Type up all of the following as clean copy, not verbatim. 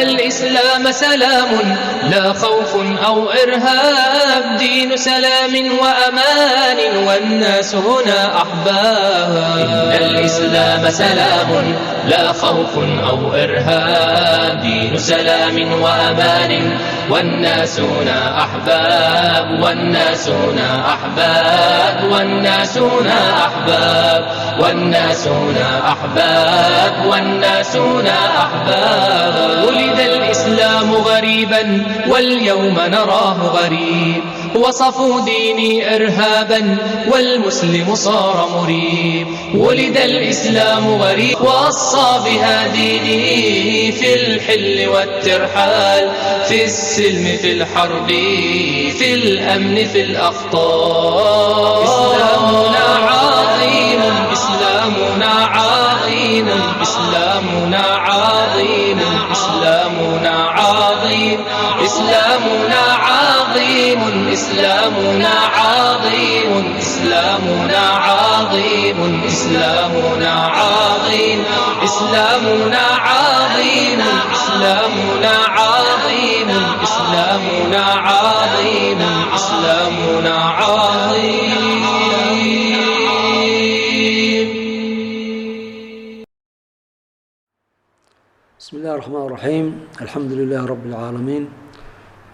الإسلام سلام لا خوف أو إرهاب، دين سلام وأمان والناس هنا أحباب. إن الإسلام سلام لا خوف أو إرهاب، دين سلام وأمان والناس هنا أحباب، والناس هنا أحباب، والناس هنا أحباب، والناس هنا أحباب، والناس هنا أحباب. ولد الإسلام غريبا واليوم نراه غريب، وصفوا ديني إرهابا والمسلم صار مريب. ولد الإسلام غريب وصى بها ديني في الحل والترحال، في السلم في الحرب في الأمن في الأخطار. إسلامنا عظيم، إسلامنا عظيم، إسلامنا عظيم، إسلامنا عظيم، إسلامنا عظيم، إسلامنا عظيم، إسلامنا عظيم، إسلامنا عظيم، إسلامنا عظيم، إسلامنا عظيم، إسلامنا عظيم، إسلامنا عظيم. بسم الله الرحمن الرحيم، الحمد لله رب العالمين،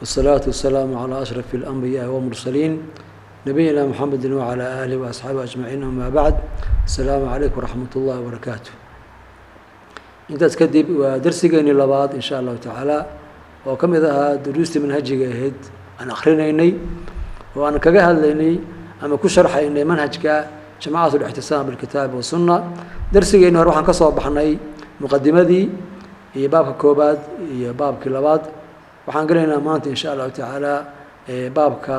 والصلاة والسلام على أشرف الأنبياء والمرسلين، نبينا محمد وعلى آله وأصحابه أجمعين، أما بعد، السلام عليكم ورحمة الله وبركاته. Intaas kadib, waa darsigeennii labaad in sha Allahu tacaala oo ka mid ahaa duruustii manhajiga ahayd aan akrinaynay oo aan kaga hadlaynay ama ku sharxaynay manhajka Jamacat Alictisaam bilkitaabi wasunna. Darsigeenni hore waxaan ka soo baxnay muqadimadii iyo baabka koobaad iyo baabkii labaad. Waxaan gelaynaa maanta in sha Allahu tacaala baabka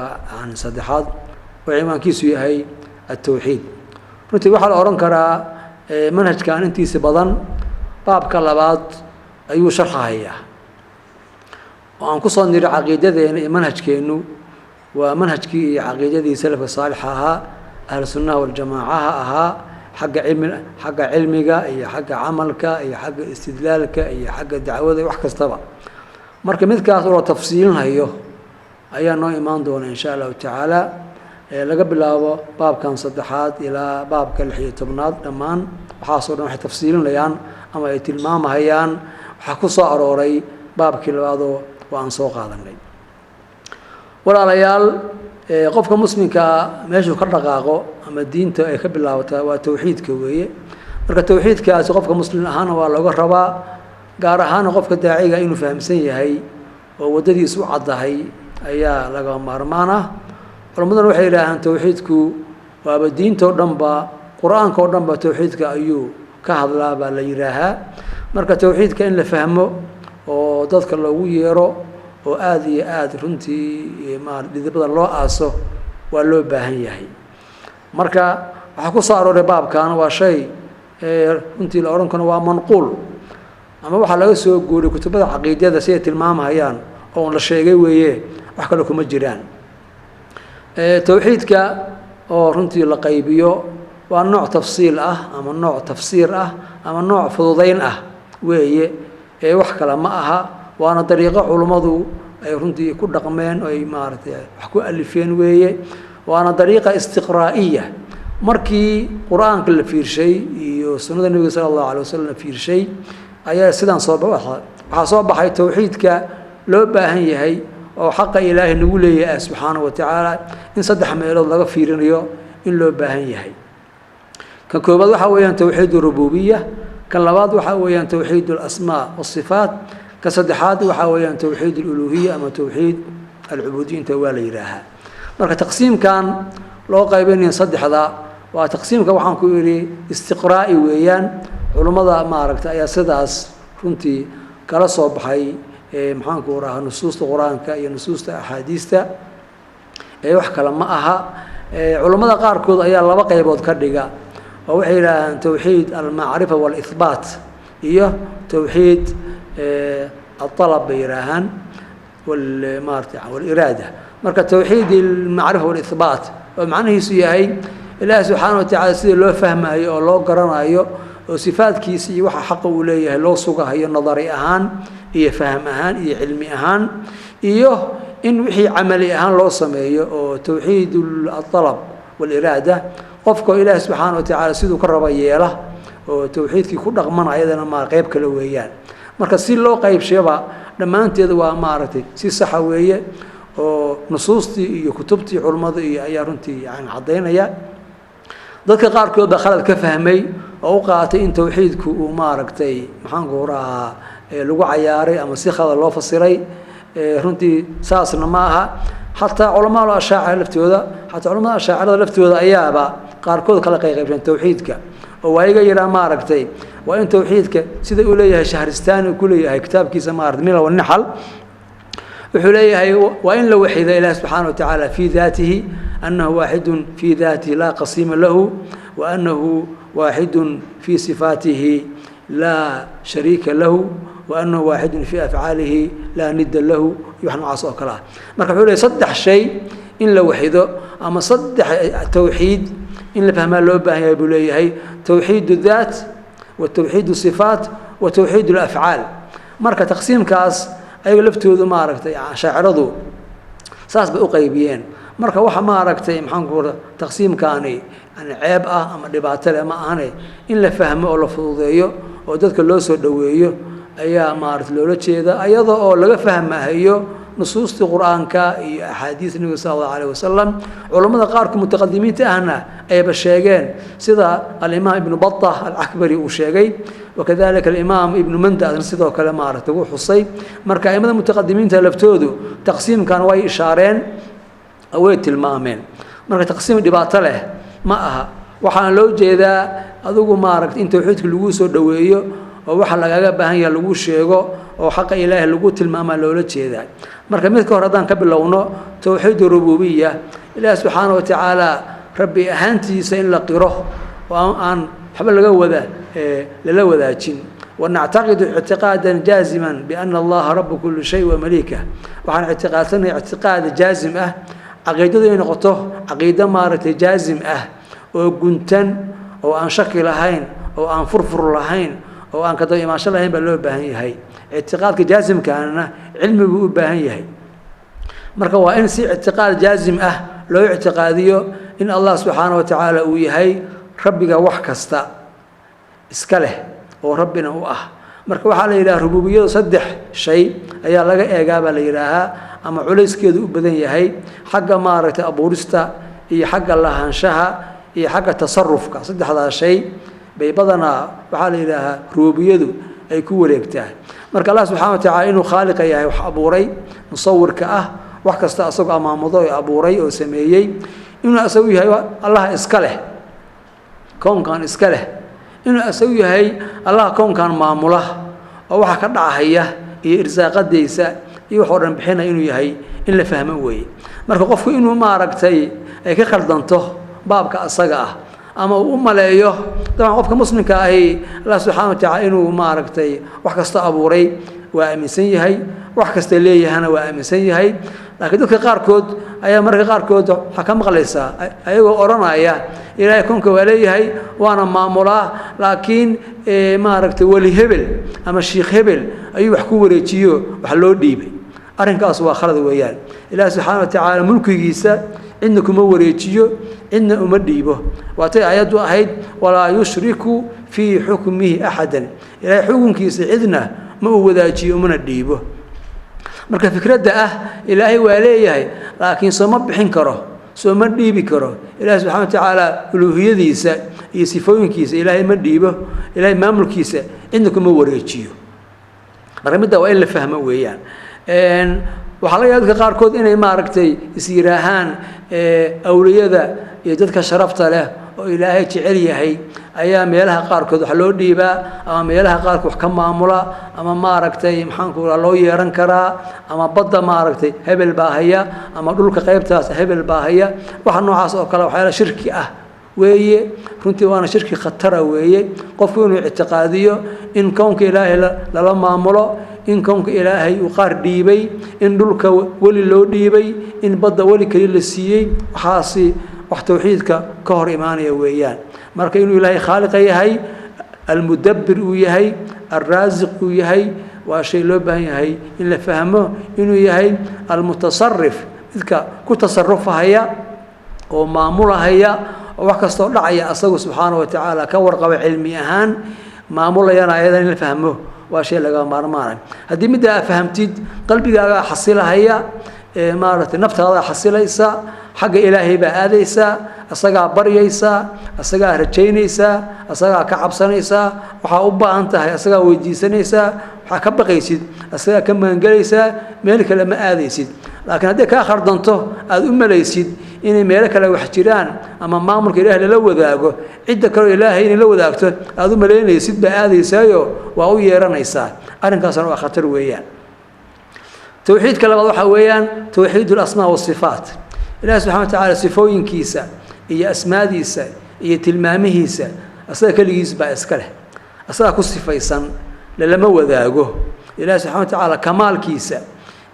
saddexaad oo ciwaankiisu yahay altawxiid. Runtii waxaa la odhan karaa manhajkan intiisa badan baabka labaad ayuu sharxahayaa, oo aan kusoo niri caqiidadeena iyo manhajkeennu waa manhajkii iyo caqiidadii salafka saalixa ahaa, ahlu sunnaha waljamaacaha ahaa, xagga cilmi, xagga cilmiga iyo xagga camalka iyo xagga istidlaalka iyo xagga dacwada iyo wax kastaba. Marka midkaas oo la tafsiilinhayo ayaa noo imaan doona in sha Allahu tacaala, laga bilaabo baabkan saddexaad ilaa baabka 16aad. Dhammaan waxaasoo dhan waxay tafsiilinayaan ama ay tilmaamahayaan waxaa ku soo arooray baabkii labaadoo oo aan soo qaadanay. Walaalayaal, qofka muslimkaa meeshuu ka dhaqaaqo ama diinta ay ka bilaabataa waa tawxiidka weeye. Marka tawxiidkaasi qofka muslim ahaana waa looga rabaa, gaar ahaana qofka daaciga inuu fahamsan yahay oo waddadiis u caddahay ayaa laga maarmaan ah. Culammaduna waxay yidhaahaan tawxiidku waaba diinta oo dhan ba, Qur-aanka oo dhan ba tawxiidka ayuu ka hadlaa baa la yidhaahaa. Marka tawxiidka in la fahmo oo dadka loogu yeero oo aada iyo aada runtii dhidibada loo aaso waa loo baahan yahay. Marka waxaa ku soo arooray baabkan waa shay runtii la odhan karo waa manquul ama waxaa laga soo guuriyay kutubada caqiidada siday tilmaamahayaan oo un la sheegay weeye, wax kale kuma jiraan. Tawxiidka oo runtii la qaybiyo waa nooc tafsiil ah ama nooc tafsiir ah ama nooc fududayn ah weeye, ee wax kale ma aha. Waana dariiqo culummadu ay runtii ku dhaqmeen oo ay maaragtay wax ku alifeen weeye, waana dariiqa istiqraa'iya. Markii Qur-aanka la fiirshay iyo sunnada Nebiga sala Allahu alay wasalam la fiirshay ayaa sidaan soo waxaa soo baxay tawxiidka loo baahan yahay oo xaqa Ilaahay nagu leeyahay subxaanahu wa tacaala in saddex meelood laga fiirinayo in loo baahan yahay. Kan koobaad waxaa weeyaan tawxiid rububiya, kan labaad waxaa weeyaan tawxiid alasmaa wasifaat, ka saddexaad waxaa weeyaan tawxiid aluluhiya ama tawxiid alcubuudiya waa la yidhaahaa. Marka taqsiimkan loo qaybinaya saddexda waa taqsiimka waxaan ku idhi istiqraa'i weeyaan. Culummada maaragta ayaa sidaas runtii kala soo baxay, maxaanku rahaa, nusuusta Qur-aanka iyo nusuusta axaadiista, ee wax kale ma aha. Culummada qaarkood ayaa laba qaybood ka dhiga oo waxay yidhaahaan tawxiid almacrifa waalihbaat iyo tawxiid aalab bay yidhaahaan, maarata waliraada. Marka tawxiid almacrifa walihbaat oo macnihiisu yahay Ilaahi subxaana wa tacala sida loo fahmayo oo loo garanayo oo sifaadkiisa iyo waxa xaqa uu leeyahay loo sugahayo nadari ahaan iyo faham ahaan iyo cilmi ahaan, iyo in wixii camali ahaan loo sameeyo oo tawxiid alab waaliraada, qofka ilaahi subxaana wa tacaala siduu ka raba yeela oo tawxiidkii ku dhaqmana, ayadana ma qeyb kale weeyaan. Marka si loo qaybshaba dhammaanteed waa maaragtay si saxa weeye, oo nusuustii iyo kutubtii culummada iyo ayaa runtii yani caddaynaya. Dadka qaarkood baa khalad ka fahmay oo u qaatay in tawxiidku uu maaragtay maxaanku rahaa lagu cayaaray ama si khalad loo fasiray. Runtii saasna ma aha. Xataa culamada ashaacira laftooda, xataa culamada ashaacirada laftooda ayaaba qaarkood kala qayqaybshan tawxiidka, oo waa iga yihaa maaragtay waa in tawxiidka sida uu leeyahay Shahristaani uu ku leeyahay kitaabkiisa maarata Milal Wanixal, wuxuu leeyahay waa in la waxida ilaah subxaana wa tacaala fii daatihi, annahu waaxidun fii daatihi laa qasiima lahu, wa annahu waaxidun fii sifaatihi laa shariika lahu, wa annahu waaxidun fii afcaalihi laa nidda lahu, iyo wax noocaas oo kale ah. Marka wuxuu leeyahy saddex shay in la waxido ama saddex tawxiid in la fahmaa loo baahan yahay buu leeyahay: tawxiid daat wa tawxiid sifaat wa tawxiid alafcaal. Marka taqsiimkaas ayaga laftoodu maaragtay ashaaciradu saas bay u qaybiyeen. Marka waxa maaragtay maxaanku taqsiimkaani yani ceeb ah ama dhibaato leh ma ahane, in la fahmo oo la fududeeyo oo dadka loo soo dhoweeyo ayaa maarata loola jeeda, ayada oo laga fahmahayo nusuustii Qur-aanka iyo axaadiis Nebiga sala Allahu alayh wasalam. Culammada qaarku mutaqadimiinta ahna ayba sheegeen, sida alimaam Ibnu Bata Alcakbari uu sheegay, wakadalika alimaam Ibnu Manda asna sidoo kale maaragtay wuu xusay. Marka aimada mutaqadimiinta laftoodu taqsiimkan way ishaareen, way tilmaameen. Marka taqsiim dhibaato leh ma aha. Waxaana loo jeedaa adigu maaragtay in tawxiidka lagu soo dhoweeyo oo waxa lagaga baahan yaha lagu sheego oo xaqa Ilaahay lagu tilmaamaa loola jeedaa. Marka mid ka hor haddaan ka bilowno tawxiid rububiya, Ilaahi subxaana wa tacaala rabbi ahaantiisa in la qiro oo aan waxba laga wada lala wadaajin. Wanactaqidu ictiqaadan jaaziman biana Allaha rabu kuli shay wa maliikah. Waxaan ictiqaadsanaya ictiqaad jaazim ah, caqiidadu inay noqoto caqiido maaragtay jaazim ah oo guntan oo aan shaki lahayn oo aan furfur lahayn oo aan kadaba imaansho lahayn baa loo baahan yahay. Ictiqaadka jaazimkaana cilmi buu u baahan yahay. Marka waa in si ictiqaad jaazim ah loo ictiqaadiyo in Allah subxaana wa tacaala uu yahay rabbiga wax kasta iska leh oo rabbina u ah. Marka waxaa la yidhaha rububiyadu saddex shay ayaa laga eegaa baa la yidhaahaa, ama culayskeedu u badan yahay: xagga maaragtay abuurista iyo xagga lahaanshaha iyo xagga tasarufka. Saddexdaas shay bay badanaa waxaa la yidhaahaa rububiyadu ay ku wareegtaa. Marka Allah subxana wa tacala inuu khaaliqa yahay, wax abuuray, musawirka ah, wax kasta asagoo amaamudo oo abuuray oo sameeyey, inuu asagu yahay Allah iska leh koonkan iska leh, inuu asagu yahay Allah koonkan maamula oo waxa ka dhacahaya iyo irsaaqadiisa iyo wax oo dhan bixinaya inuu yahay, in la fahmo weeye. Marka qofku inuu maaragtay ay ka khaldanto baabka asaga ah ama uu u maleeyo, dabcan qofka muslimka ahi Allah subxana wa tacala inuu maaragtay wax kasta abuuray waa aaminsan yahay, wax kasta leeyahana waa aaminsan yahay. Laakiin dadka qaarkood ayaa mararka qaarkood waxaa ka maqlaysaa ayagoo odhanaya Ilaahay koonka waa leeyahay waana maamulaa, laakiin maaragtay weli hebel ama shiikh hebel ayuu wax ku wareejiyo, wax loo dhiibay. Arrinkaas waa khalad weeyaan. Ilaahi subxaana wa tacaala mulkigiisa cidna kuma wareejiyo, cidna uma dhiibo. Waatay aayaddu ahayd walaa yushriku fii xukmihi axadan, Ilaahay xukunkiisa cidna ma uu wadaajiyo umana dhiibo. Marka fikradda ah Ilaahay waa leeyahay laakiin sooma bixin karo, sooma dhiibi karo, Ilaahay subxana wa tacaala uluuhiyadiisa iyo sifooyinkiisa Ilaahay ma dhiibo, Ilaahay maamulkiisa cidna kuma wareejiyo. Marka midda waa in la fahmo weeyaan. Waxaa laga yaaba dadka qaarkood inay maaragtay is yidhaahaan awliyada iyo dadka sharafta leh oo Ilaahay jecel yahay ayaa meelaha qaarkood wax loo dhiibaa ama meelaha qaarkood wax ka maamula ama maaragtay maxaanku raa loo yeeran karaa, ama badda maaragtay hebel baa haya, ama dhulka qaybtaas hebel baa haya. Waxa noocaas oo kale waxyaala shirki ah weeye runtii, waana shirki khatara weeye. Qofku inuu ictiqaadiyo in kownka Ilaahay lala maamulo, in kownka Ilaahay uu qaar dhiibay, in dhulka weli loo dhiibay, in badda weli keli la siiyey, waxaasi wax tawxiidka ka hor imaanaya weeyaan. Marka inuu Ilaahay khaaliqa yahay, Almudabbir uu yahay, alraasiq uu yahay. Waa shay loo baahan yahay in la fahmo inuu yahay almutasarif, midka ku tasarufahaya oo maamulahaya oo wax kastoo dhacaya asagu subxaana wa tacaala ka warqaba, cilmi ahaan maamulayana. Ayadan in la fahmo waa shay laga maarmaanay. Haddii middaa fahamtid, qalbigaagaa xasilahaya, maaragtay, naftaadaa xasilaysa, xagga Ilaahay baa aadaysaa, asagaa baryaysaa, asagaa rajaynaysaa, asagaa ka cabsanaysaa. Waxaa u baahan tahay asagaa weydiisanaysaa, waxaa ka baqaysid asagaa ka magangelaysaa, meel kale ma aadaysid. Laakiin hadday kaa khardanto, aada u malaysid inay meelo kale wax jiraan ama maamulka Ilahay lala wadaago, cidda kaleo Ilaahay inay la wadaagto aada u malaynaysid baa aadaysaayo, waa u yeeranaysaa. Arrinkaasna waa khatar weeyaan. Towxiidka labaad waxaa weeyaan towxiid alasmaa wasifaat. Ilahi subxana wa tacaala sifooyinkiisa iyo asmaadiisa iyo tilmaamihiisa asaga keligiis baa iska leh, asagaa ku sifaysan, lalama wadaago. Ilahi subxana wa tacaala kamaalkiisa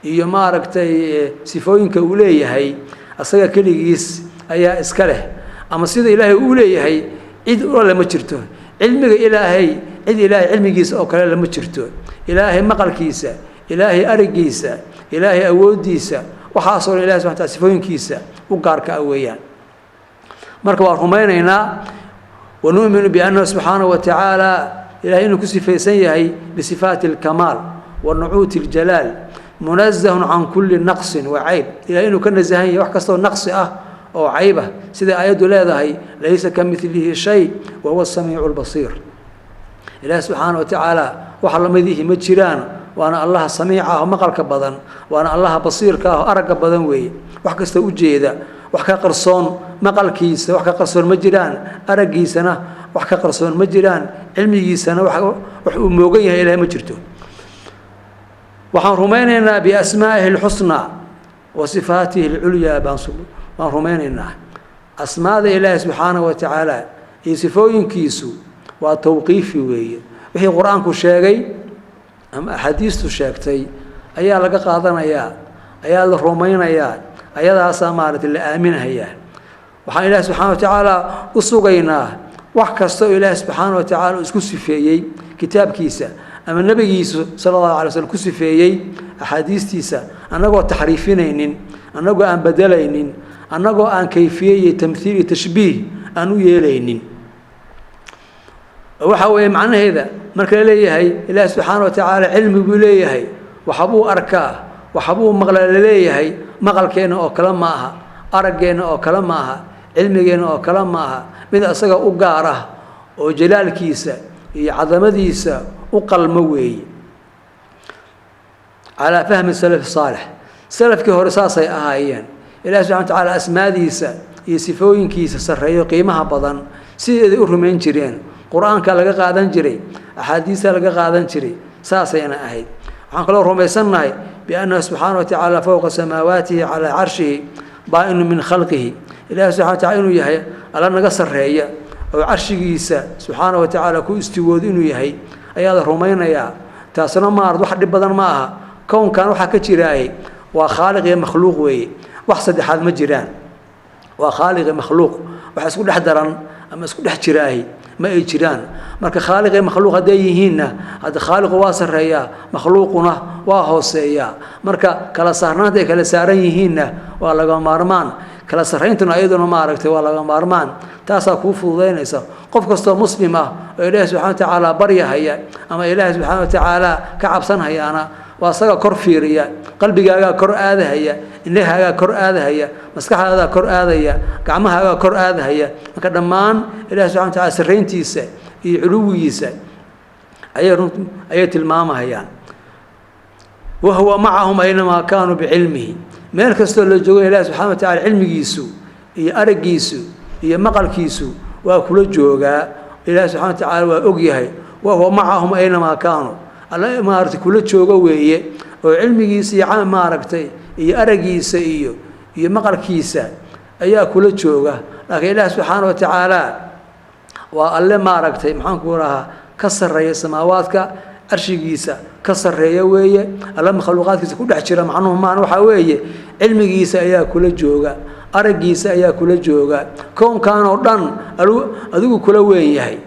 iyo, maaragtay, sifooyinka uu leeyahay asaga keligiis ayaa iska leh, ama sida Ilaahay uu leeyahay cid ula lama jirto. Cilmiga Ilaahay, cid Ilaahay cilmigiisa oo kale lama jirto. Ilaahay maqalkiisa, Ilaahay arigiisa, Ilaahay awooddiisa, waxaasoo dhan Ilahay subxana wataala sifooyinkiisa u gaarka ah weeyaan. Marka waan rumaynaynaa, wanu'minu biannahu subxaanahu wa tacaala, Ilahay inuu ku sifaysan yahay bisifaati alkamaal wa nucuuti aljalaal, munazahun can kulli naqsin wa cayb. Ilahay inuu ka nasahan yahay wax kastoo naqsi ah oo cayb ah, sida aayaddu leedahay: "Laysa ka milihi shay wa huwa asamiicu albasiir." Ilaahi subxaana wa tacaala wax lamidihii ma jiraan, waana Allaha samiica ah oo maqalka badan, waana Allaha basiirka ah oo aragga badan weeye, wax kasta ujeeda. Wax ka qarsoon maqalkiisa, wax ka qarsoon ma jiraan. Araggiisana wax ka qarsoon ma jiraan. Cilmigiisana wax uu moogan yahay Ilahay ma jirto. Waxaan rumaynaynaa biasmaa'ihi alxusnaa wa sifaatihi alculyaa baan rumaynaynaa. Asmaada Ilaahi subxaanahu wa tacaala iyo sifooyinkiisu waa tawqiifi weeye. Wixii Qur-aanku sheegay ama axaadiistu sheegtay ayaa laga qaadanayaa, ayaa la rumaynayaa, ayadaasaa, maaragtay, la aaminahayaa. Waxaan Ilaahi subxana wa tacaala u sugaynaa wax kasta oo Ilaahi subxaana wa tacala uu isku sifeeyey kitaabkiisa ama nebigiisu sala Allahu alay slam ku sifeeyey axaadiistiisa, annagoo taxriifinaynin, annagoo aan bedelaynin, annagoo aan kayfiye iyo tamhiil iyo tashbiih aan u yeelaynin. Waxa weeye macnaheeda marka la leeyahay Ilaahi subxaana wa tacaala cilmi buu leeyahay, waxbuu arkaa, waxbuu maqla laleeyahay, maqalkeenna oo kale ma aha, araggeenna oo kale ma aha, cilmigeenna oo kale ma aha. Mid asaga u gaar ah oo jalaalkiisa iyo cadamadiisa u qalmo weeye, calaa fahmi salaf saalix. Salafkii hore saasay ahaayeen. Ilahi subxana wa tacaala asmaadiisa iyo sifooyinkiisa sarreeyo qiimaha badan sideeday u rumayn jireen. Qur-aanka laga qaadan jiray, axaadiista laga qaadan jiray, saasayna ahayd. Waxaan kaloo rumaysannahay biannahu subxaana wa tacaala fowqa samaawaatihi calaa carshihi, baa-inu min khalqihi. Ilahi subxana wa tacala inuu yahay Alla naga sarreeya oo carshigiisa subxaana wa tacaala ku istiwoodo inuu yahay ayaa la rumaynayaa. Taasna maarad wax dhib badan ma aha. Kownkan waxaa ka jiraaye waa khaaliq iyo makhluuq weeye, wax saddexaad ma jiraan. Waa khaaliq iyo makhluuq, wax isku dhex daran ama isku dhex jiraahi ma ay jiraan. Marka khaaliq iyo makhluuq hadday yihiinna, hadda khaaliqu waa sarreeyaa, makhluuquna waa hooseeyaa. Marka kala saarnaanta ay kala saaran yihiinna waa laga maarmaan, kala sarrayntuna iyaduna, maaragtay, waa laga maarmaan. Taasaa kuu fududaynaysa qof kastoo muslim ah oo Ilaahi subxana wa tacaala baryahaya ama Ilaahi subxaana wa tacaala ka cabsanhayaana waa asaga kor fiiriya. Qalbigaagaa kor aadahaya, indhahaagaa kor aadahaya, maskaxdaadaa kor aadaya, gacmahaagaa kor aadahaya. Marka dhammaan Ilahi subxana wa tacala sarrayntiisa iyo culuwigiisa ayay tilmaamahayaan. Wahuwa macahum aynamaa kaanuu bicilmihi. Meel kastoo la joogo Ilahi subxana wa tacala cilmigiisu iyo araggiisu iyo maqalkiisu waa kula joogaa. Ilahi subxana wa tacaala waa og yahay. Wahuwa macahum aynamaa kaanuu, Alla, maaragtay, kula joogo weeye oo cilmigiisa iyo, maaragtay, iyo araggiisa iyo maqalkiisa ayaa kula jooga. Laakiin Ilaah subxaana wa tacaala waa Alle, maaragtay, maxaanku rahaa, ka sarreeya samaawaadka, carshigiisa ka sarreeya weeye. Alle makhluuqaadkiisa ku dhex jira macnuhu maan, waxaa weeye cilmigiisa ayaa kula jooga, araggiisa ayaa kula jooga. Kownkan oo dhan adigu kula weyn yahay.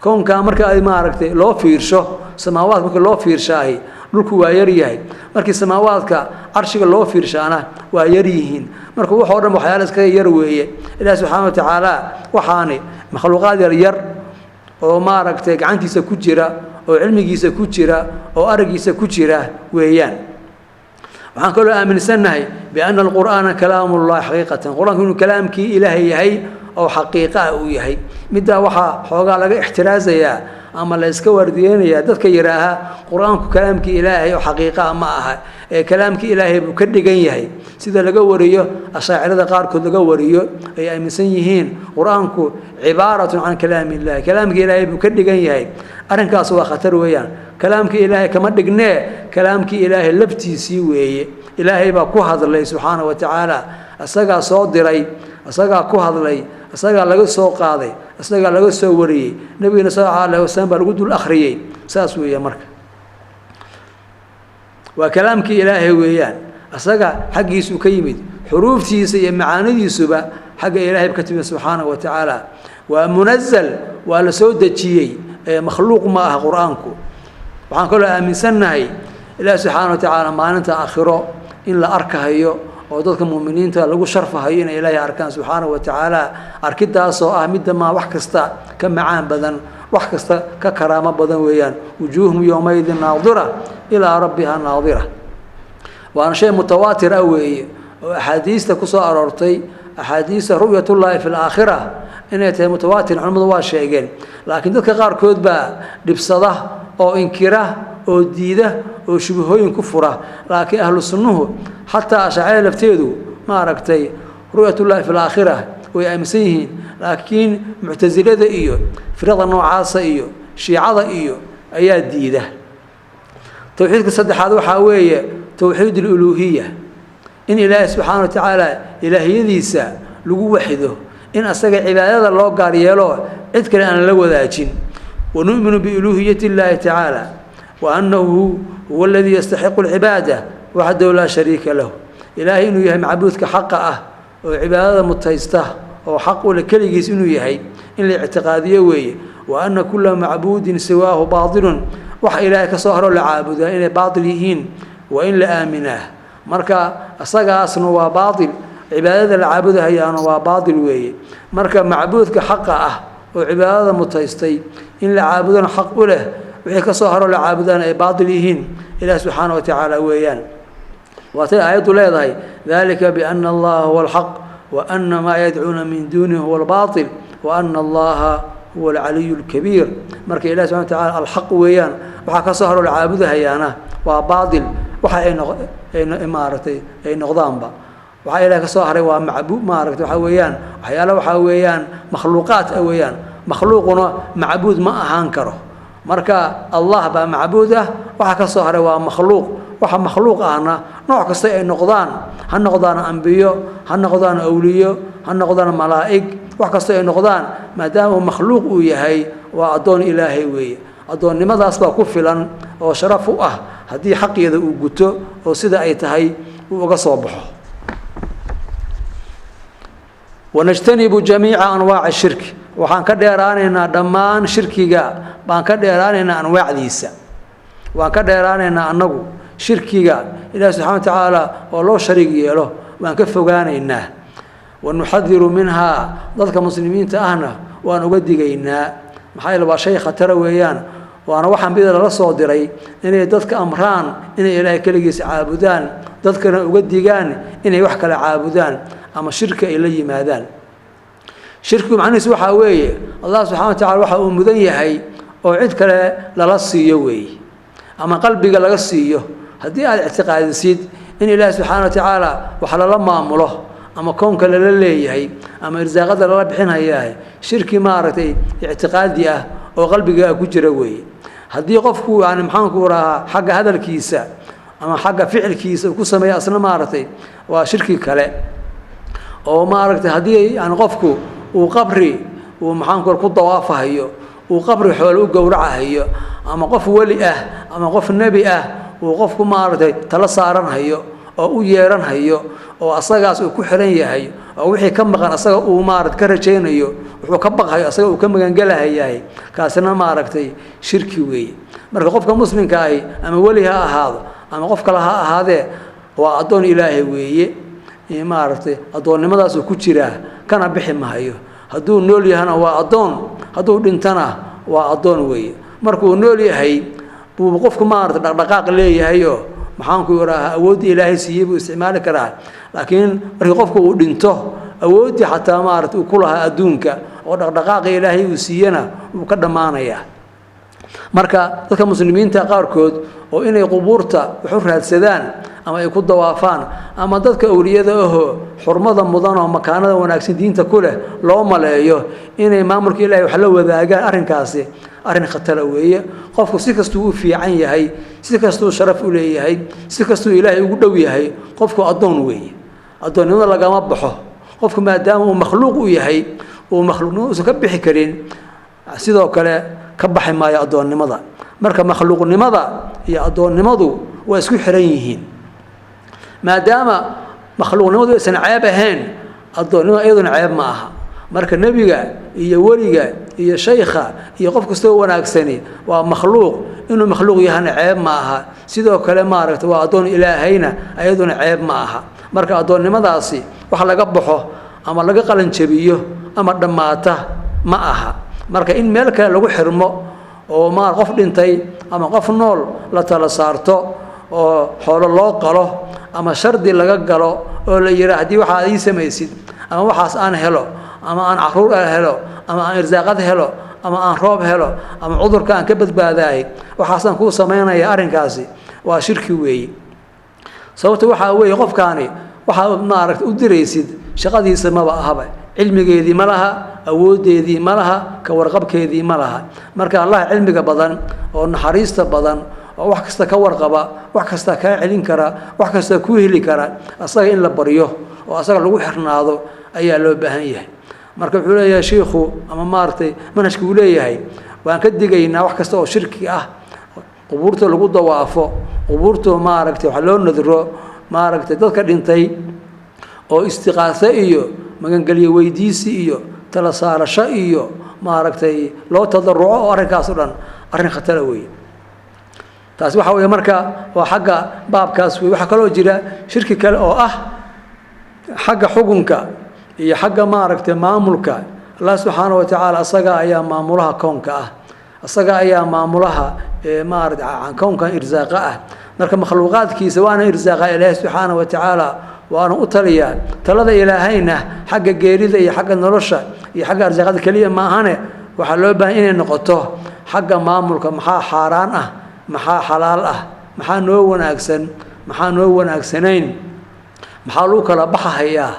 Koonkaa marka ay maaragtay loo fiirsho samaawaadka, marka loo fiirshaahi dhulku waa yaryahay, markii samaawaadka carshiga loo fiirshaana waa yaryihiin. Marka waxoo dhan waxyaala iskaga yar weeye. Ilaah subxaana wa tacaala waxaani makhluuqaad yaryar oo maaragtay gacantiisa ku jira oo cilmigiisa ku jira oo araggiisa ku jira weeyaan. Waxaan kaloo aaminsannahay biana alqur'aana kalaamullahi xaqiiqatan, qur-aanku inuu kalaamkii ilaahay yahay oo xaqiiqa ah uu yahay. Middaa waxaa xoogaa laga ixtiraasayaa ama la iska waardiyeynayaa dadka yidhaaha qur-aanku kalaamkii ilaahay oo xaqiiqaa ma aha, ee kalaamkii ilaahay buu ka dhigan yahay, sida laga wariyo ashaacirada qaarkood laga wariyo ay aaminsan yihiin qur-aanku cibaaratun can kalaami illahi, kalaamkii ilaahay buu ka dhigan yahay. Arrinkaas waa khatar weeyaan. Kalaamkii ilaahay kama dhignee, kalaamkii ilaahay laftiisii weeye. Ilaahay baa ku hadlay subxaana wa tacaala, isagaa soo diray, isagaa ku hadlay, isagaa laga soo qaaday, isagaa laga soo wariyey, nabigeena sal alla alayh wasalam baa lagu dul akhriyey. Saas weeye. Marka waa kalaamkii ilaahay weeyaan, isaga xaggiisuu ka yimid, xuruuftiisa iyo macaanidiisuba xagga ilaahay ka timid subxaanahu wa tacaala. Waa munazal, waa la soo dejiyey, ee makhluuq ma aha qur-aanku. Waxaan kaloo aaminsannahay ilaahi subxaana wa tacaala maalinta aakhiro in la arkahayo oo dadka muuminiinta lagu sharfahayo inay ilaahay arkaan subxaanahu wa tacaala. Arkidaasoo ah midda maa wax kasta ka macaan badan, wax kasta ka karaamo badan weeyaan. Wujuuhum yowmaidin naadira ilaa rabbiha naadira. Waana shay mutawaatir ah weeye oo axaadiista ku soo aroortay, axaadiista ru'yatullaahi fi laakhira inay tahay mutawaatir culimmadu waa sheegeen. Laakiin dadka qaarkood baa dhibsada oo inkira oo diida oo shubahooyin ku fura. Laakiin ahlu sunnuhu xataa ashaacirada lafteedu maaragtay ru'yatullaahi fi laakhira way aaminsan yihiin, laakiin muctasilada iyo firada noocaasa iyo shiicada iyo ayaa diida. Towxiidka saddexaad waxaa weeye towxiid aluluuhiya, in ilaahay subxaana wa tacaala ilaahiyadiisa lagu waxido, in asaga cibaadada loo gaar yeelo, cid kale aan la wadaajin. Wanu'minu biuluuhiyati illaahi tacaala wa annahu huwa aladii yastaxiqu alcibaada waxdahu laa shariika lahu. Ilaahay inuu yahay macbuudka xaqa ah oo cibaadada mutaysta oo xaq u leh keligiis inuu yahay in la ictiqaadiyo weeye. Wa ana kula macbuudin siwaahu baatilun, waxa ilaahay ka soo haroo la caabudaa inay baatil yihiin waa in la aaminaa. Marka isagaasna waa baatil, cibaadada la caabudahayaana waa baatil weeye. Marka macbuudka xaqa ah oo cibaadada mutaystay in la caabudana xaq u leh, wixii ka soo haroo la caabudaana ay baatil yihiin, ilaah subxaana wa tacaala weeyaan. Waatay aayaddu leedahay dalika biana allaha huwa alxaq wa ana maa yadcuuna min duunihi huwa albaatil wa ana allaha huwa alcaliyu alkabiir. Marka ilahi subxana wa tacala alxaq weeyaan, waxaa ka soo haroo la caabudahayaana waa baatil, waxa ay maaragtay ay noqdaanba. Waxaa ilahi ka soo haray waa macbu maaragtay waxaa weeyaan waxyaala waxaa weeyaan makhluuqaad ah weeyaan, makhluuquna macbuud ma ahaan karo. Marka allah baa macbuud ah, waxa ka soo haray waa makhluuq. Waxa makhluuq ahna nooc kasta ay noqdaan, ha noqdaan ambiyo, ha noqdaan awliyo, ha noqdaan malaa'ig, wax kasta ay noqdaan, maadaama uu makhluuq uu yahay waa addoon ilaahay weeye. Addoonnimadaas baa ku filan oo sharaf u ah haddii xaqeeda uu guto oo sida ay tahay uu uga soo baxo. Wanajtanibu jamiica anwaaci shirki, waxaan ka dheeraanaynaa dhammaan shirkiga baan ka dheeraanaynaa, anwaacdiisa waan ka dheeraanaynaa. Annagu shirkiga ilahi subxana wa tacaala oo loo shariig yeelo waan ka fogaanaynaa. Wanuxadiru minhaa, dadka muslimiinta ahna waan uga digaynaa. Maxaa yeele waa shay khatara weeyaan, waana waxaan bida lala soo diray inay dadka amraan inay ilaahay keligiisa caabudaan, dadkana uga digaan inay wax kale caabudaan ama shirki ay la yimaadaan. Shirkigu macnihiisu waxaa weeye allah subxana wa tacala waxa uu mudan yahay oo cid kale lala siiyo weeye, ama qalbiga laga siiyo. Haddii aad ictiqaadisid in ilaahi subxaana wa tacaala wax lala maamulo ama koonka lala leeyahay ama irsaaqada lala bixinhayaa, shirki maaragtay ictiqaadi ah oo qalbigaa ku jira weeye. Haddii qofku yani maxaanku rahaa xagga hadalkiisa ama xagga ficilkiisa uu ku sameeya asna maaragtay waa shirki kale oo maaragtay haddii yani qofku uu qabri uu maxaanku ku dawaafahayo, uu qabri xoole u gowracahayo, ama qof weli ah ama qof nebi ah uu qofku maaragtay tala saaranhayo oo u yeeranhayo oo asagaas uu ku xiran yahay oo wixii ka maqan asaga uu maarata ka rajaynayo, wuxuu ka baqhayo asaga uu ka magangelahayahay, kaasina maaragtay shirki weeye. Marka qofka muslimka ahi ama weli ha ahaado ama qof kale ha ahaadee, waa addoon ilaahay weeye, maaragtay addoonnimadaasuu ku jiraa, kana bixi mahayo. Hadduu nool yahana waa addoon, hadduu dhintana waa addoon weeye. Markuu nool yahay buu qofku maarata dhaqdhaqaaq leeyahayoo, maxaanku idhaahaa, awooddii ilaahay siiyey buu isticmaali karaa. Laakiin markii qofku uu dhinto, awooddii xataa maarata uu ku lahaa adduunka oo dhaqdhaqaaqa ilaahay uu siiyena wuu ka dhammaanayaa. Marka dadka muslimiinta qaarkood oo inay qubuurta wax u raadsadaan ama ay ku dawaafaan ama dadka awliyada ahoo xurmada mudan oo makaanada wanaagsan diinta ku leh loo maleeyo inay maamulka ilahay wax la wadaagaan, arrinkaasi arrin khatara weeye. Qofku si kastuu u fiican yahay, si kastuu sharaf u leeyahay, si kastuu ilaahay ugu dhow yahay, qofku addoon weeye. Addoonnimada lagama baxo. Qofku maadaama uu makhluuq u yahay, uu makhluuqnimo uusan ka bixi karin, sidoo kale ka baxi maayo addoonnimada. Marka makhluuqnimada iyo addoonnimadu waa isku xiran yihiin. Maadaama makhluuqnimadu aysan ceeb ahayn, addoonnimada iyaduna ceeb ma aha. Marka nebiga iyo weliga iyo shaykha iyo qof kastoo wanaagsani waa makhluuq, inuu makhluuq yahana ceeb ma aha. Sidoo kale maaragta waa addoon ilaahayna, ayaduna ceeb ma aha. Marka addoonnimadaasi wax laga baxo ama laga qalanjabiyo ama dhammaata ma aha. Marka in meel kale lagu xirmo oo ma qof dhintay ama qof nool la tala saarto oo xoolo loo qalo ama shardi laga galo oo la yidhaah haddii waxaa ii samaysid ama waxaas aan helo ama aan caruur helo ama aan irsaaqad helo ama aan roob helo ama cudurka aan ka badbaadaay, waxaasaan kuu samaynaya, arrinkaasi waa shirki weeye. Sababta waxaa weeye, qofkaani waxaa maaragta u diraysid shaqadiisa maba ahaba, cilmigeedii ma laha, awooddeedii ma laha, ka warqabkeedii ma laha. Marka Allah cilmiga badan oo naxariista badan oo wax kasta ka warqaba, wax kasta kaa celin kara, wax kasta kuu heli kara, asaga in la baryo oo asaga lagu xirnaado ayaa loo baahan yahay. Marka wuxuu leeyahay shiikhu ama maaragtay manhajka uu leeyahay, waan ka digaynaa wax kasta oo shirki ah: qubuurta lagu dawaafo, qubuurta maaragtay wax loo nadro, maaragtay dadka dhintay oo istiqaaso iyo magangelyo weydiisi iyo tala saarasho iyo maaragtay loo tadaruco, oo arrinkaas o dhan arrin khatara weeye. Taasi waxaa weeye, marka waa xagga baabkaas wey. Waxaa kaloo jira shirki kale oo ah xagga xukunka iyo xagga maaragtay maamulka. Allah subxaana wa tacaala asaga ayaa maamulaha koonka ah, asaga ayaa maamulaha maarata koonkan irsaaqa ah. Marka makhluuqaadkiisa waana irsaaqa ilaahay subxaana wa tacaala, waana u taliyaa. Talada ilaahayna xagga geerida iyo xagga nolosha iyo xagga arsaaqada keliya maahane, waxaa loo baahan inay noqoto xagga maamulka: maxaa xaaraan ah, maxaa xalaal ah, maxaa noo wanaagsan, maxaa noo wanaagsanayn, maxaa lagu kala baxahayaa,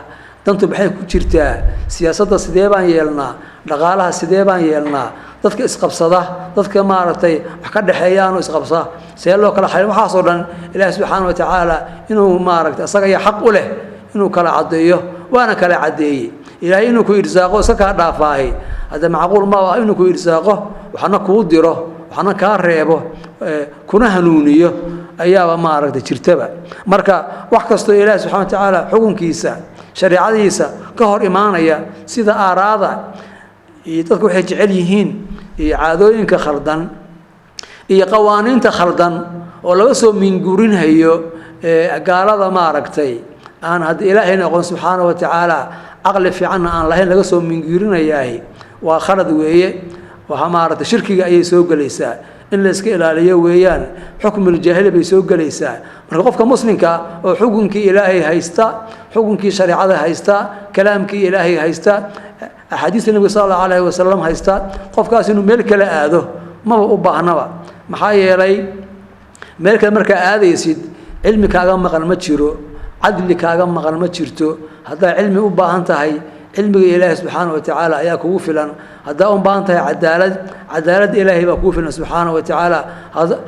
dantu maxay ku jirtaa, siyaasadda sidee baan yeelnaa, dhaqaalaha sidee baan yeelnaa, dadka isqabsada, dadka maaragtay wax ka dhexeeyaanu isqabsa see loo kala xalin. Waxaasoo dhan ilaahi subxaana wa tacaala inuu maaragtay asaga ayaa xaq u leh inuu kala caddeeyo, waana kala caddeeyey. Ilaahay inuu ku irsaaqo iska kaa dhaafaahay hadda macquul ma ah. Inuu ku irsaaqo, waxna kuu diro, waxna kaa reebo, kuna hanuuniyo ayaaba maaragtay jirtaba. Marka wax kastoo ilaahi subxana wa tacaala xukunkiisa, shareecadiisa ka hor imaanaya, sida aaraada iyo dadku waxay jecel yihiin iyo caadooyinka khaldan iyo qawaaniinta khaldan oo laga soo minguurinhayo gaalada maaragtay aan hadda ilaahayna aqoon subxaana wa tacaala, caqli fiicanna aan lahayn, laga soo minguurinayaahi, waa khalad weeye. Waxaa maaragtay shirkiga ayay soo gelaysaa, in la iska ilaaliyo weeyaan. Xukmuljaahili bay soo gelaysaa. Marka qofka muslimka oo xukunkii ilaahay haysta, xukunkii shareecada haysta, kalaamkii ilaahay haysta, axaadiista nebiga sala allahu alayhi wasalam haysta, qofkaas inuu meel kale aado maba u baahnaba. Maxaa yeelay, meel kale markaa aadaysid, cilmi kaaga maqan ma jiro, cadli kaaga maqan ma jirto. Haddaa cilmi u baahan tahay, cilmiga ilaahay subxaana wa tacaala ayaa kugu filan. Haddaa u baahan tahay cadaalad, cadaaladda ilaahay baa kugu filan subxaana wa tacaala.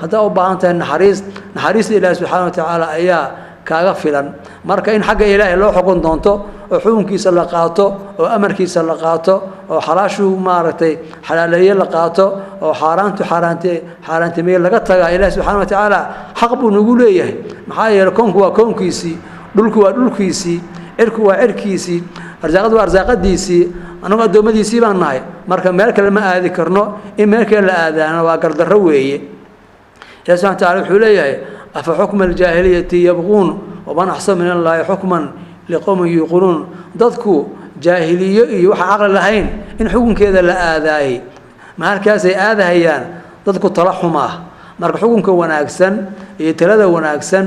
Haddaa u baahan tahay naxariis, naxariista ilaahay subxaana wa tacaala ayaa kaaga filan. Marka in xagga ilaahay loo xukun doonto oo xukunkiisa la qaato oo amarkiisa la qaato oo xalaashuu maaragtay xalaaleeye la qaato oo xaaraantu xaaraantimeeye laga tagaa, ilaahi subxaana wa tacaala xaq buu nagu leeyahay. Maxaa yeeley koonku waa koonkiisii, dhulku waa dhulkiisii, cirku waa cirkiisii, arsaaqadu waa arsaaqadiisii, annagu addoommadiisii baan nahay. Marka meel kale ma aadi karno, in meel kale la aadaana waa gardarro weeye. Ilahi subxana wa tacala wuxuu leeyahay afa xukma aljaahiliyati yabquun waman axsanu min allaahi xukman liqowmin yuuqinuun. Dadku jaahiliyo iyo waxaan caqli lahayn in xukunkeeda la aadaayey, ma halkaasay aadahayaan dadku tala xumaah. Marka xukunka wanaagsan iyo talada wanaagsan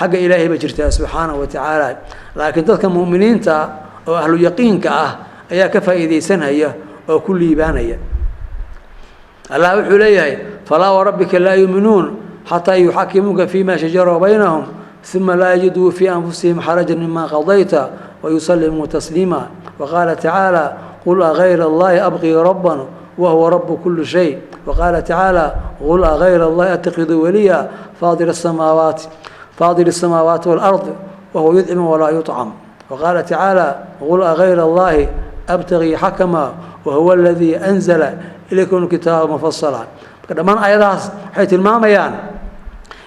xagga ilaahay ba jirtaa subxaanahu wa tacaala. Laakiin dadka mu'miniinta oo ahlu yaqiinka ah ayaa ka faa'iidaysanaya oo ku liibaanaya. Allah wuxuu leeyahay falaa warabbika laa yuuminuun xataa yuxakimuuka fima shajara baynahum uma laa yajiduu fii anfusihim xarajan mima qadayta wayusallimuu tasliima. Waqaala tacaala qul agayra allahi abqii rabban wahuwa rabu kuli shay. Waqaala tacaala qul agayra allahi attakidu waliya faadir asamaawaati walard wahuwa yudcimu walaa yuطcam. Waqaala tacaala qul agayra allahi abtagii xakama wahuwa aladii anzala ilaykum kitaaba mufasala. Marka dhammaan aayadahaas waxay tilmaamayaan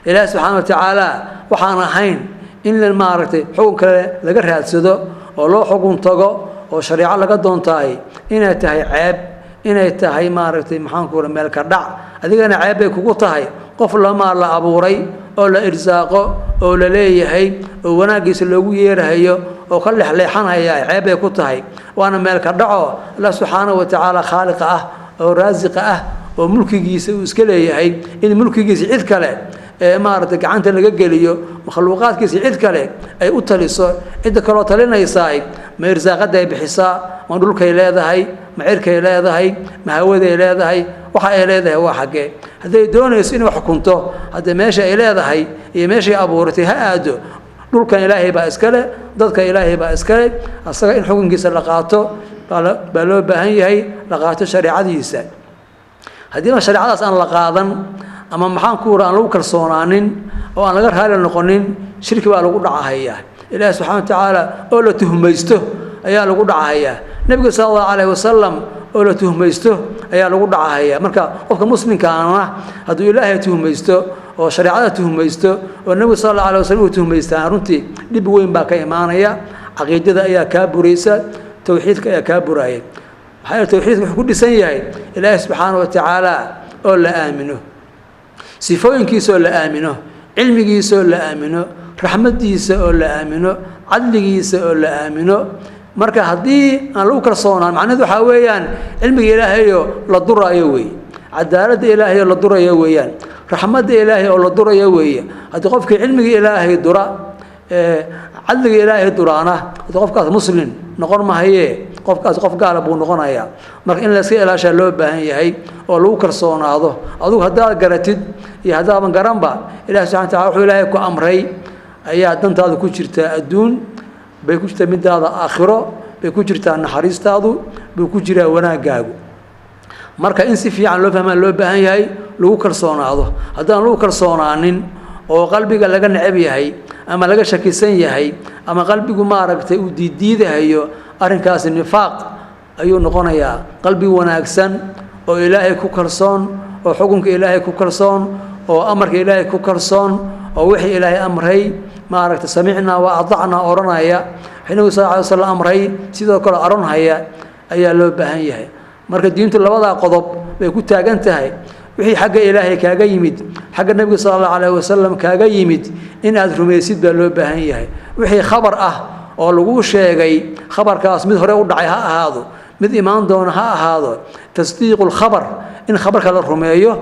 ilaahi subxaana wa tacaala waxaan ahayn in maaragtay xukun kale laga raadsado oo loo xukun tago oo shareeco laga doontaay inay tahay ceeb, inay tahay maaragtay maxaanku ura meelka dhac. Adigana ceeb bay kugu tahay. Qof lamaa la abuuray oo la irsaaqo oo la leeyahay oo wanaaggiisa loogu yeerahayo oo ka leexleexanhaya ceeb bay ku tahay, waana meelka dhaco. Allah subxaana wa tacaala khaaliqa ah oo raasiqa ah oo mulkigiisa uu iska leeyahay, in mulkigiisa cid kale ee maaragtay gacanta laga geliyo, makhluuqaadkiisa cid kale ay u taliso, cidda kaloo talinaysaa ma irsaaqaday bixisaa, ma dhulkay leedahay, ma cirkay leedahay, ma hawaday leedahay, waxa ay leedahay waa xaggee? Hadday doonayso inay xukunto, haddee meesha ay leedahay iyo meeshay abuuratay ha aado. Dhulkan ilaahay baa iskale, dadka ilaahay baa iskale, asaga in xukunkiisa la qaato baa loo baahan yahay, la qaato shareecadiisa. Haddii ma shareecadaas aan la qaadan ama maxaan ku ura aan lagu kalsoonaanin oo aan laga raali noqonin, shirki baa lagu dhacahayaa. Ilaahi subxana wa tacaala oo la tuhmaysto ayaa lagu dhacahayaa. Nebiga sala allahu calayhi wasalam oo la tuhmaysto ayaa lagu dhacahayaa. Marka qofka muslimkaana hadduu ilaahay tuhmaysto oo shareecada tuhmaysto oo nebiga sala allahu alayh wasalam uu tuhmaystaan, runtii dhib weyn baa ka imaanaya. Caqiidada ayaa kaa buraysa, towxiidka ayaa kaa buraaya. Maxaa yeele towxiidka wuxuu ku dhisan yahay ilaahi subxaana wa tacaala oo la aamino, sifooyinkiisa oo la aamino, cilmigiisa oo la aamino, raxmaddiisa oo la aamino, cadligiisa oo la aamino. Marka haddii aan lagu kalsoonaan, macnaheed waxaa weeyaan cilmiga ilaahayoo la duraayo weeye, cadaaladda ilaahay oo la durayo weeyaan, raxmadda ilaahay oo la durayo weeye. Haddii qofkii cilmiga ilaahay dura, cadliga ilaahay duraana, haddii qofkaas muslim noqon mahaye, qofkaas qof gaala buu noqonayaa. Marka in layska ilaashaa loo baahan yahay oo lagu kalsoonaado. Adugu haddaad garatid iyo haddaaban garanba, ilahi subxana wa tacala wuxuu ilaahay ku amray ayaa dantaada ku jirtaa. Adduun bay ku jirtaa, midaada aakhiro bay ku jirtaa, naxariistaadu buu ku jiraa, wanaaggaagu. Marka in si fiican loo fahmaa loo baahan yahay, lagu kalsoonaado. Haddaan lagu kalsoonaanin oo qalbiga laga necab yahay ama laga shakisan yahay ama qalbigu maaragtay uu diiddiidahayo, arrinkaasi nifaaq ayuu noqonayaa. Qalbi wanaagsan oo ilaahay ku kalsoon oo xukunka ilaahay ku kalsoon oo amarka ilaahay ku kalsoon oo wixii ilaahay amray maaragtay samicnaa wa adacnaa odhanaya, wixii nabigu sal ly slam amray sidoo kale odhanhaya ayaa loo baahan yahay. Marka diintu labadaa qodob bay ku taagan tahay. Wixii xagga ilaahay kaaga yimid, xagga nebiga sala allahu alayhi wasalam kaaga yimid, in aad rumaysid baa loo baahan yahay. Wixii khabar ah oo laguu sheegay, khabarkaas mid hore u dhacay ha ahaado, mid imaan doona ha ahaado, tasdiiqu lkhabar, in khabarka la rumeeyo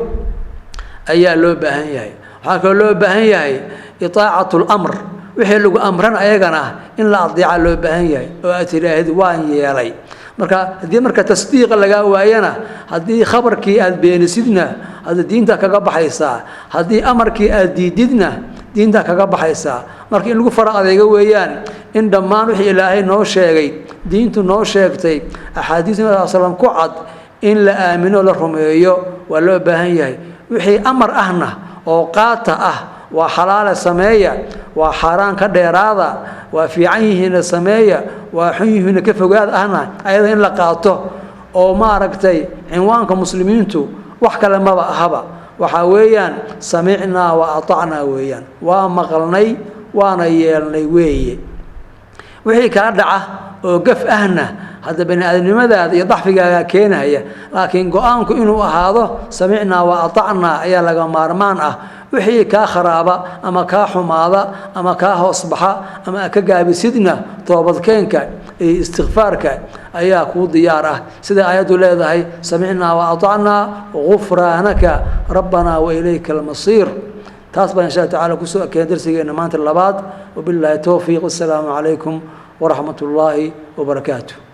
ayaa loo baahan yahay. Waxaa kaloo loo baahan yahay itaacatu lamr, wixii lagu amran ayagana in la adeeca loo baahan yahay oo aad tidhaahid waan yeelay. Marka haddii marka tasdiiqa lagaa waayana, haddii khabarkii aad beenisidna, hadda diinta kaga baxaysaa. Haddii amarkii aad diididna, diinta kaga baxaysaa. Marka in lagu fara adeego weeyaan in dhammaan wixii ilaahay noo sheegay, diintu noo sheegtay, axaadiis nabi sal slam ku cad, in la aamino la rumeeyo waa loo baahan yahay. Wixii amar ahna oo qaata ah Waa xalaale sameeya, waa xaaraan ka dheeraada, waa fiican yihiinna sameeya, waa xun yihiinna ka fogaad ahna ayada in la qaato oo maaragtay cinwaanka muslimiintu wax kale maba ahaba. Waxaa weeyaan samicnaa wa atacnaa weeyaan, waa maqalnay waana yeelnay weeye. Wixii kaa dhaca oo gaf ahna hadda bani aadamnimadaada iyo dacfigaagaa keenaya, laakiin go-aanku inuu ahaado samicnaa wa atacnaa ayaa laga maarmaan ah. Wixii kaa kharaaba ama kaa xumaada ama kaa hoos baxa ama aad ka gaabisidna, toobadkeenka iyo istikfaarka ayaa kuu diyaar ah, sida aayaddu leedahay: samicnaa wa atacnaa gufraanaka rabbanaa wa ilayka almasiir. Taas baan insha alla tacala kusoo ekeen darsigeena maanta labaad. Wabilaahi towfiiq, wassalaamu calaykum waraxmat ullaahi wabarakaatu.